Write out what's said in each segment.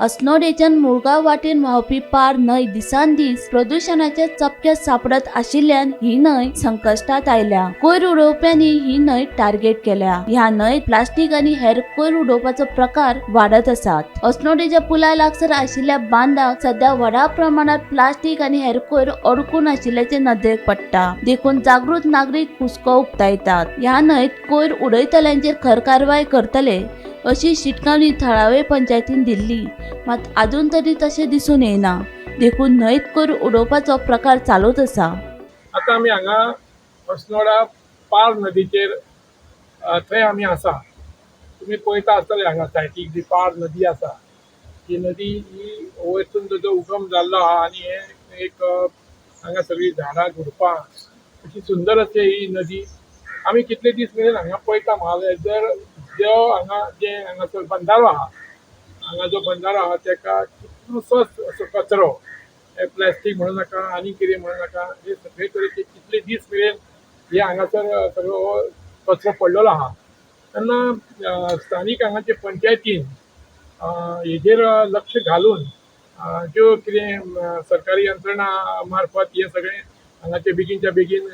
अस्नोडेच्यान मुळगांव वाटेन व्हांवपी पार न्हंय दिसान दीस प्रदुशणाच्या चपक्यात सापडत आशिल्ल्यान ही न्हंय संकश्टात आयल्या. कोयर उडोवप्यांनी ही न्हंय टार्गेट केल्या. ह्या न्हंयत प्लास्टीक आनी हेर कोयर उडोवपाचो प्रकार वाडत आसात. अस्नोडेच्या पुला लागसर आशिल्ल्या बांदाक सध्या व्हडा प्रमाणात प्लास्टीक आनी हेर कोयर अडकून आशिल्ल्याचें नदरेक पडटा. देखून जागृत नागरीक हुस्को उक्तायतात. ह्या न्हंयत कोयर उडयतल्यांचेर खर कारवाय करतले अशी शिटकावणी थळावे पंचायतीन दिल्ली, मात अजून तरी तशें दिसून येना. देखून न्हंयत कोयर उडोवपाचो प्रकार चालूच आसा. आतां आमी हांगा अस्नोडा पार नदीचेर थंय आमी आसा. तुमी पळयता आसतले, हांगा सायडीक जी पार नदी आसा, ही नदी ही वयरसून ताजो उगम जाल्लो आहा आनी हे एक हांगा सगळीं झाडां झुडपां अशी सुंदर अशी ही नदी. आमी कितले दीस मेरेन हांगा पळयता म्हाल जर जो हांगा जे हांगासर बंदारो आहा, हांगा जो बंदारो आहा तेका कितलोसोच असो कचरो, प्लास्टीक म्हणू नाका आनी कितें म्हणू नाका, हे सगळे तरेचे कितले दीस मेरेन हे हांगासर सगळो हो कचरो पडलेलो आहा. तेन्ना स्थानीक हांगाचे पंचायतीन हेजेर लक्ष घालून ज्यो कितें सरकारी यंत्रणा मार्फत हें सगळें हांगाचे बेगीनच्या बेगीन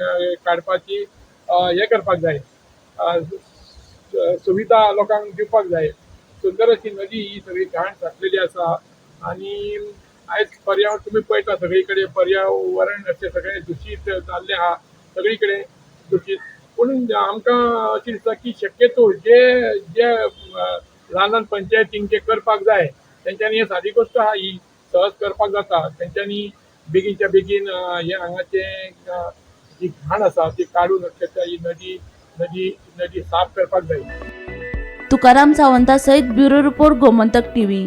काडपाची हें करपाक जाय, सुविधा लोकांक दिवपाक जाय. सुंदर अशी नदी ही सगळी घाण साठलेली आसा आनी आयज पर्यावरण तुमी पळयता, सगळी कडेन पर्यावरण अशें सगळें दुशीत जाल्लें आहा, सगळी कडेन दुशीत. पूण आमकां अशें दिसता की शक्यतो जे जे ल्हान ल्हान पंचायतींक जे करपाक जाय तेंच्यांनी, हे सादी गोश्ट आहा, ही सहज करपाक जाता. तेंच्यांनी बेगीनच्या बेगीन हे हांगाचे जी घाण आसा ती काडून अक्षरशा ही नदी नदी नदी साफ करपाक जाय. तुकाराम सावंता सहित ब्युरो रिपोर्ट, गोमंतक टीव्ही.